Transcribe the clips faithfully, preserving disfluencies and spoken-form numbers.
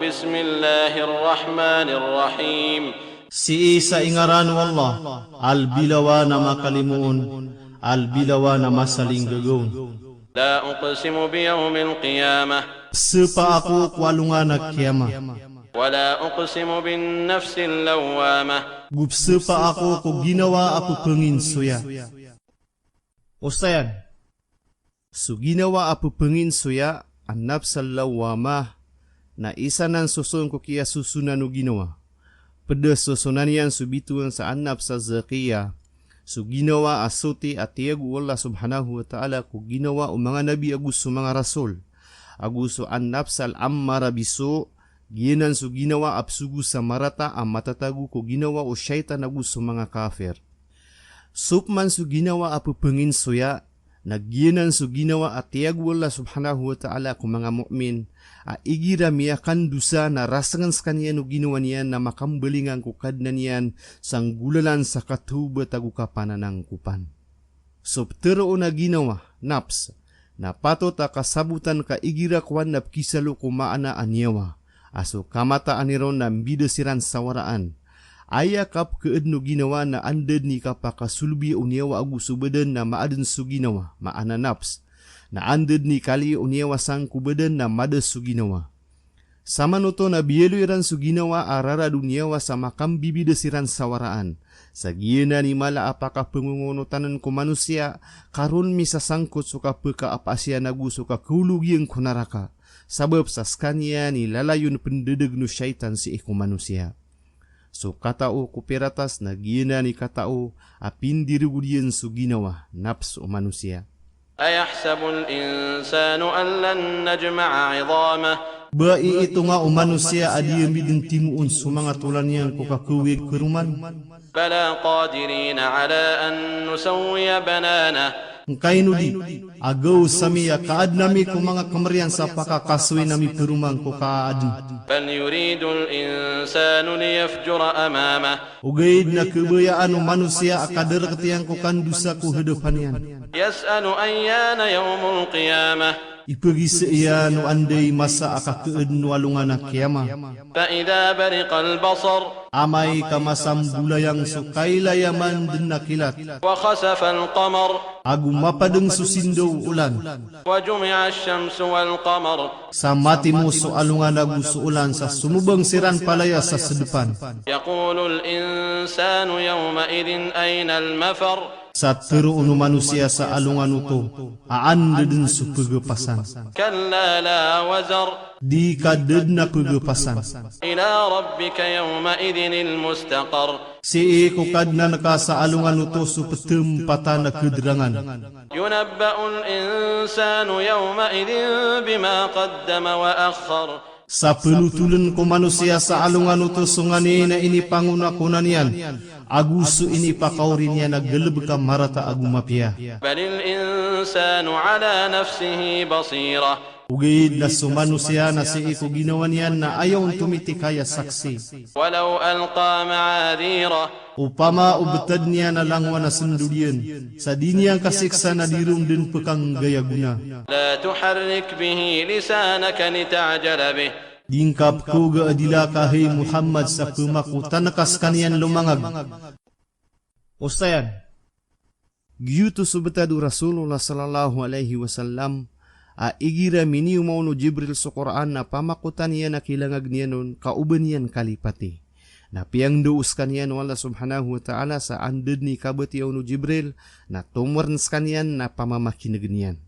بسم الله الرحمن الرحيم. Sii sa ingaran o Allah, a lbilawan a makalimoon, a lbilawan a masalinggagaon. لا أقسم بيوم القيامة. Pzapa ako ko alongan a kiyama. ولا أقسم بالنفس اللوامة. Go pzapa ako ko ginawa a pphanginsoya. Osayan. So ginawa a pphanginsoya, an-nafs al-lawwamah, na isa nan soson ko kiyasosonan o ginawa. Pd a sosonan iyan so bitowan sa an-nafs az-zakiyyah, so ginawa a soti a tiyago o Allah subhanahu wa ta'ala ko ginawa o manga nabi ago so manga rasul. Ago so an-nafs al-ammarah bis-su', giyanan so ginawa a pzogo sa marata a matatago ko ginawa o shaytan ago so manga kafir. So pman so ginawa a pphanginsoya, na giyanan so ginawa a tiyago o Allah subhanahu wa ta'ala ko manga mu'min, a igira miyakandosa na rasngn skaniyan o ginawa niyan na makambalingan ko Kadnan iyan sa nggolalan sa katawbat ago kapananangkopan. So ptharoon a ginawa, nafs, na patot a kasabotan ka igira kowan na pkisalo ko maana a niyawa, a so kamataan iron na mbida siran sa waraan. Aya kapkhaadn o ginawa na anda dn i kapakasolbiya o niyawa ago so badan na maadn so ginawa, maana nafs. Na anda dn i kaliya o niyawa sangko badan na mada so ginawa. Samanoto na biyaloy iran so ginawa a rarad o niyawa sa makambibida siran sa waraan. Sa giyanan i mala a pakapangongonotanan ko manosiya, ka ron misasangkot so kapkhaapasiyan ago so kakhaolog iyan ko naraka. Sabap sa skaniyan i lalayon pndadagn o shaytan sii ko manosiya. So katao ko piratas na giyanan i katao a pindirogod iyan so ginawa, nafs o manosiya. أيحسب الإنسان أن لن نجمع عظامه. Ba iitonga o manosiya a di ami dn timoon so manga tolan iyan ko kakawig karoman? بلى قادرين على أن نسوي بنانه. Ngkaino di, a gaos ami a kaadn ami ko manga kmr iyan sa pakakasoy ami paroman ko kaadn. بل يريد الإنسان ليفجر أمامه. Ogaid na khabayaan o manosiya a kadarkt iyan ko kandosa ko hadapan iyan. يسأل أيان يوم القيامة. Ipagisa iyan o anda i masa a kakhaadn o alongan a kiyama. فإذا برق البصر. Amay ka masambolayang so kailayaman dn a kilat. وخسف القمر. Ago mapadng so sindaw o olan. وجمع الشمس والقمر. Sa matimo so alongan ago so olan sa somobang siran palaya sa sdpan. يقول الإنسان يومئذ أين المفر. Sa tharoon o manosiya sa alongan oto a anda dn so pgapasan. كلا لا وزر. Di ka da dn a pgapasan. إلى ربك يومئذ المستقر. Sii ko Kadnan ka sa alongan oto so ptmpatan a kdrangan. ينبأ الإنسان يومئذ بما قدم وأخر. Sa pnotoln ko manosiya sa alongan oto so nganin a inipangonakona niyan ago so inipakaori niyan a galbk a marata ago mapiya. بل الإنسان على نفسه بصيرة. Ogaid na so manosiya na sii ko ginawa niyan na aya on tomitikaya saksi. ولو ألقى معاذيره. Opama o btad niyan a langowan a sndod iyan, sa di niyan kasiksa na di ron dn pkanggay a gona. لا تحرك به لسانك لتعجل به. Di ngka pkhaoga a dila ka hay Muhammad sa pmakotan ka skaniyan lomangag. Osayan. Giyoto so btad o Rasulullah sallallahu alaihi wasallam, a igira miniyoma on o Jibril so Qur'an na pamakotan iyan a kilangag niyan on ka oba niyan kalipati. Na piyangndao skaniyan o Allah subhanahu wa ta'ala sa anda dn i kabatiya on o Jibril, na tomorn skaniyan na pamamakinegn iyan.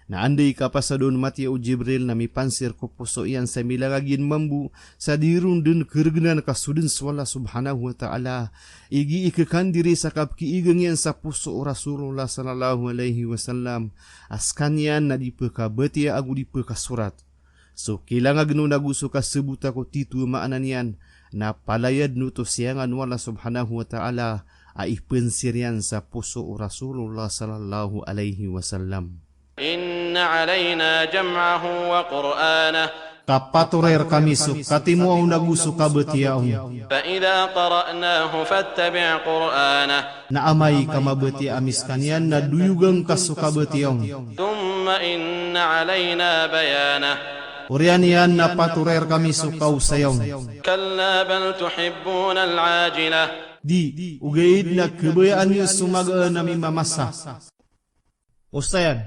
Na anda i kapasad on matiya o Jibril na mipansir ko poso iyan sa milangag iyan mambo, sa di ron dn kharegnan ka so dn so Allah subhanahu wa ta'ala. Igi i khakandiri sa kapkiigang iyan sa poso o Rasulullah sallallahu alaihi wasallam a skaniyan na di pkabatiya ago di pkasorat. So kilangagn on ago so kasbota ko tito a maana niyan na palayadn oto siyangan o Allah subhanahu wa ta'ala a ipansir iyan sa poso o Rasulullah sallallahu alaihi wasallam. إن علينا جمعه وقرآنه. Ka patoray rkami so katimoa on ago so kabatiyaa on. فإذا قرأناه فاتبع قرآنه. Na amay ka mabatiya ami skaniyan na doyoga ngka so kabatiyaa on. ثم إن علينا بيانه. Oriyan iyan na patoray rkami so kaosayawn. كلا بل تحبون العاجلة. Di, ogaid na khabayaan iyo so magaan a mimamasa. Osayan.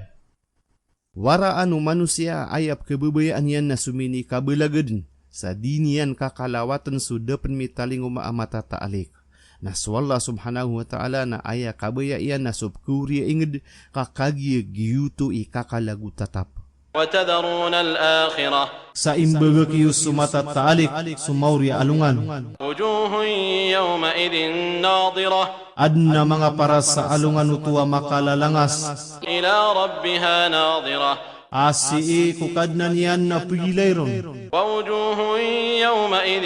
Waraan o manosiya a aya pkhababayaan iyan na so minikabalag dn, sa di niyan kakalawatn so da pn mitalingoma a matataalik. Na so Allah subhanahu wa ta'ala na aya kabaya iyan na so pkhaoriya ingd ka kagiya giyoto i kakalagotatap. وتذرون الآخرة. Sa imbagak iyo so matataalik, so maori a alongan. وجوه يومئذ ناضرة. Adn a manga paras sa alongan oto a makalalangas. إلى ربها ناظرة. A sii ko Kadnan iyan na pgilay ron. ووجوه يومئذ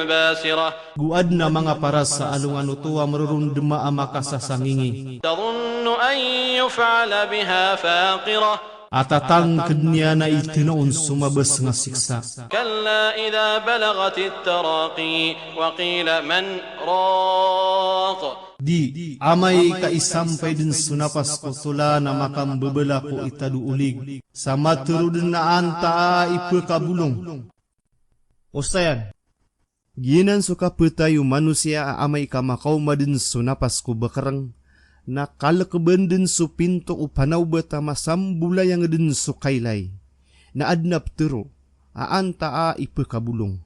باسرة. Go adn a manga paras sa alongan oto a mrorondma a makasasangingi. تظن أن يفعل بها فاقرة. A tatangkd niyan a itna on so mabasng a siksa. كلا إذا بلغت التراقي وقيل من راق. Di, amay ka isampay dn so napas ko tola na makambabala ko itado o olig. Sa matharo dn a antaa i pkabolong. Osayan. Giyanan so kapatay o manosiya a amay ka makaoma dn so napas ko bakrng, na kalkban dn so pinto o panawbat a masambolayang dn so kailay. Na adn a ptharo a antaa i pkabolong.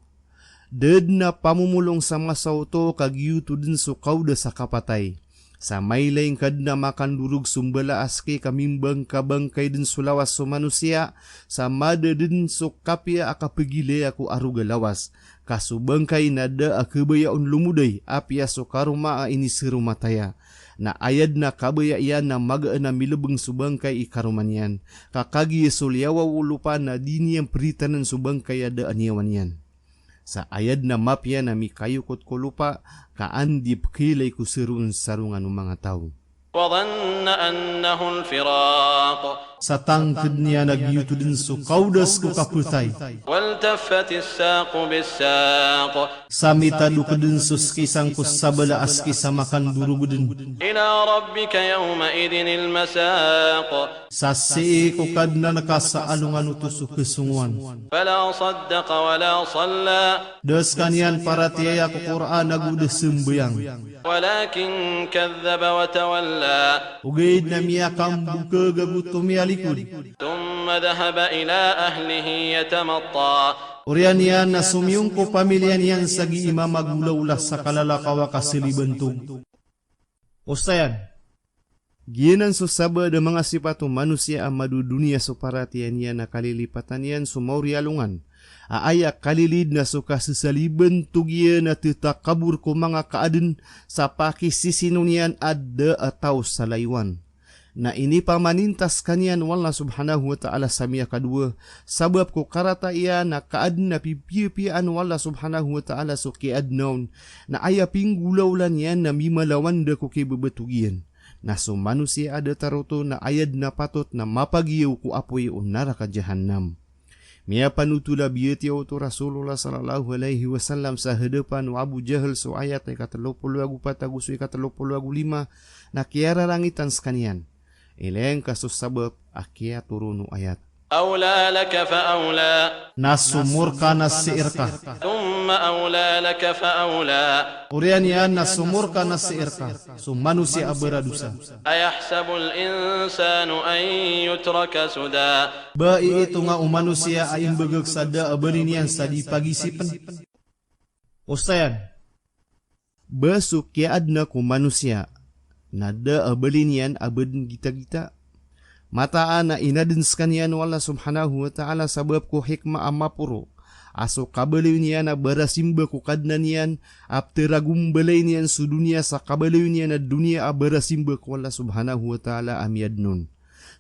Da dn a pamomolong sa masa oto ka giyoto dn so kaodas a kapatay. Sa mailay ngka dn a makandorog so mbala a ski ka mimbangkabangkay dn so lawas so manosiya, sa mada dn so kapiya a kapagilaya ko arog a lawas. Ka so bangkay na da a kabaya on lomoday, apiya so karoma a inisaromataya. Na aya dn a kabaya iyan na magaan a milbng so bangkay i karoma niyan. Ka kagiya so liyawaw o lopa na di niyan pritanan so bangkay a da a niyawa niyan. Sa aya dn a mapiya na mikayokot ko lopa, ka an di pkhailay ko saron sarongan o manga taw. وظن أنه الفراق. Sa tangkd niyan a giyoto dn so kaodas ko kapatay. والتفت الساق بالساق. Sa mitadok dn so ski sangko sabala a ski sa makandorog dn. إلى ربك يومئذ المساق. Sa sii ko Kadnan ka sa alongan oto so khasongowan. فلا صدق ولا صلى. Da skaniyan paratiyaya ko Qur'an ago da sambayang. ولكن كذب وتولى. Ogaid na miyakambokag ago tomiyalikod. ثم ذهب إلى أهله يتمطى. Oriyan iyan na somiyong ko pamiliya niyan sa gii mamagolawla sa kalalakaw a kasalibantog. Osayan. Giyanan so sabaad a manga sipat o manosiya a madodoniya so paratiyaya niyan a kalilipatan iyan so maori a alongan. A aya kalilid na so kasasalibantog iyan a ttakabor ko manga kaadn sa pakisisino niyan a da a taw sa layowan. Na inipamaninta skaniyan o Allah subhanahu wa ta'ala sa miyakadowa, sabap ko karata iyan a kaadn a pipiyapiyaan o Allah subhanahu wa ta'ala so kiyaadna on, na aya pinggolawla niyan na mimalawan da ko kibabatog iyan. Na so manosiya a datar oto na aya dn a patot na mapagiyaw ko apoy o naraka jahannam. Miyapanotol a biyatiya oto o Rasulullah sallallahu alaihi wasallam sa hadapan o Abu Jahl so ayat a ikatlo polo ago pat ago so ikatlo polo ago lima na kiyararangitan skaniyan. Ilay ngka so sabap a kiyatoron o ayat. أولى لك فأولى. Na somor ka na sii rka. ثم أولى لك فأولى. Oriyan iyan na somor ka na sii rka. So manosiya a baradosa. أيحسب الإنسان أن يترك سدى. Ba iitonga o manosiya a imbagak sa da a bali niyan sa di pagisipn. Osayan. Ba so kiyaadna ko manosiya na da a bali niyan a ba dn gitagita. Mataan a inadn skaniyan o Allah subhanahu wa ta'ala sabap ko hikma a maporo a so kabaloy niyan a barasimba ko Kadnan iyan a ptaragombalay niyan so doniya sa kabaloy niyan a doniya a barasimba ko Allah subhanahu wa ta'ala a miyadn on.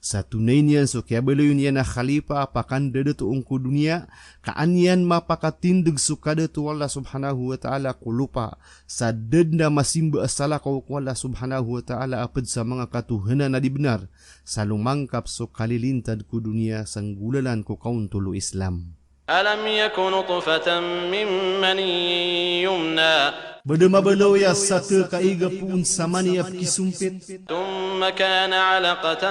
Sa tonay niyan so kiyabaloy niyan a khalifa a pakandadatoon ko doniya, ka an iyan mapakatindg so kadato o Allah subhanahu wa ta'ala ko lopa, sa da dn a masimba a salakaw ko Allah subhanahu wa ta'ala a pd sa manga katohanan a di bnar, sa lomangkap so kalilintad ko doniya sa nggolalan ko kaontol o Islam. ألم يك نطفة من مني يمنى. Ba da mabaloy a satiya ka iga poon sa mani a pekisompit. ثم كان علقة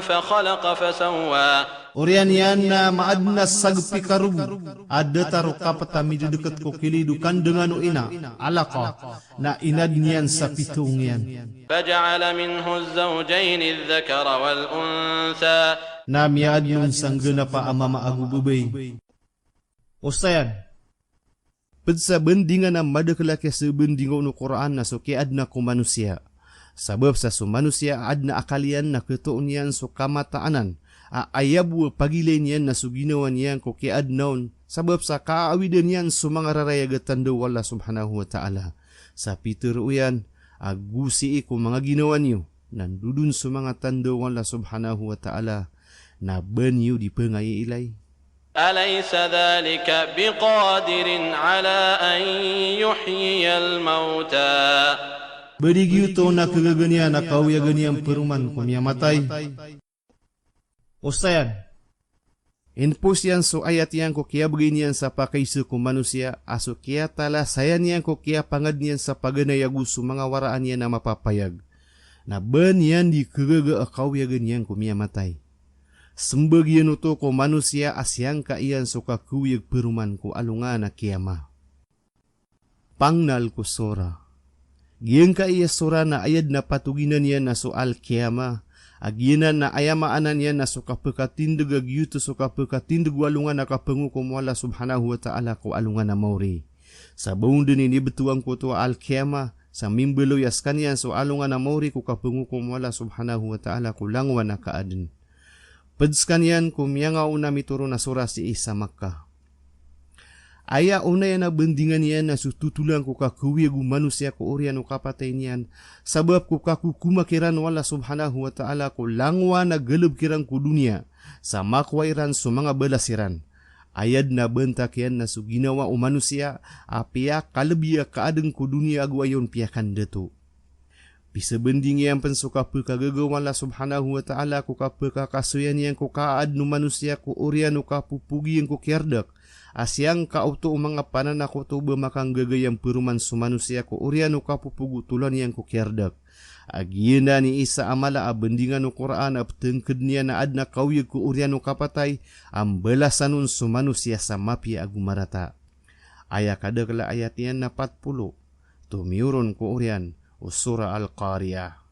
فخلق فسوى. Oriyan iyan na maadn a sagpi ka rogo a datar o kapet a midedeket ko kilid o kandangan o ina, alaqa, na inadn iyan sa pitoong iyan. فجعل منه الزوجين الذكر والأنثى. Na miyaadn on sa nggenapa a mama ago babay. Osayan. Ped sa bandingan a madakel a kiyasabandinga on o Qur'an na so kiyaadna ko manosiya. Sabap sa so manosiya a adn a akal iyan na ketoon iyan so kamataanan, a aya bo a pagilay niyan na so ginawa niyan ko kiyaadna on, sabap sa kaawidan iyan so manga rarayag a tanda o Allah subhanahu wa ta'ala. Sa pitero iyan a gosii ko manga ginawa niyo, na ndodon so manga tanda o Allah subhanahu wa ta'ala, na ba niyo di pengaiilay. أليس ذلك بقادر على أن يحيي الموتى. Ba di giyoto na kagaga niyan a kawiyagan iyan paroman ko miyamatay. Osayan. Inpos iyan so ayat iyan ko kiyabegay niyan sa pakaiza ko manosiya, a so kiyatalasayan iyan ko kiyapangadn iyan sa paganay ago so manga waraan iyan a mapapayag. Na ba niyan di kagaga a kawiyagan iyan ko miyamatay. Sembag iyan oto ko manosiya a siyangka iyan so kakawiyag paroman ko alongan a kiyama. Pangnal ko sora. Giyangkaya sora na aya den a patoginan iyan na so Al-Qiyamah. A giyanan na aya maana niyan na so kapekatindeg a giyoto so kapekatindeg o alongan a kapengokom o Allah Subhanahu wa Ta'ala ko alongan a maori. Sa ba on den inibetowan ko oto a Al-Qiyamah, sa mimbaloy a sekaniyan so alongan a maori ko kapengokom o Allah Subhanahu wa Ta'ala ko langowan a kaaden. Ped sekaniyan ko miyangaona mitoron a sora sii sa Makkah. Aya ona iyan a bandingan iyan na so totolan ko kakawiyag o manosiya ko oriyan o kapatay niyan, sabap ko kakokomak iran o Allah Subhanahu wa Ta'ala ko langowan a galebek iran ko doniya, sa makowa iran so manga balas iran. Aya den a bantak iyan na so ginawa o manosiya a piyakalebbi a kaaden ko doniya ago aya on piyakandato. Pisabanding iyan pen so kapekagaga o Allah Subhanahu wa Ta'ala ko kapekakasoyan iyan ko kaaden o manosiya ko oriyan o kapopogi iyan ko kiyardak. A siyangka oto o manga pananakoto ba makanggagayan peroman so manosiya ko oriyan o kapopogotolon iyan ko kiyardak. A giyanan i isa a mala a bandingan o Qur'an a petengkeden iyan a aden a kawiyag ko oriyan o kapatay a mbalasan on so manosiya sa mapiya ago marata. Aya kadakel a ayat iyan na pat polo. Tomiyoron ko oriyan o Surah Al-Qari'ah.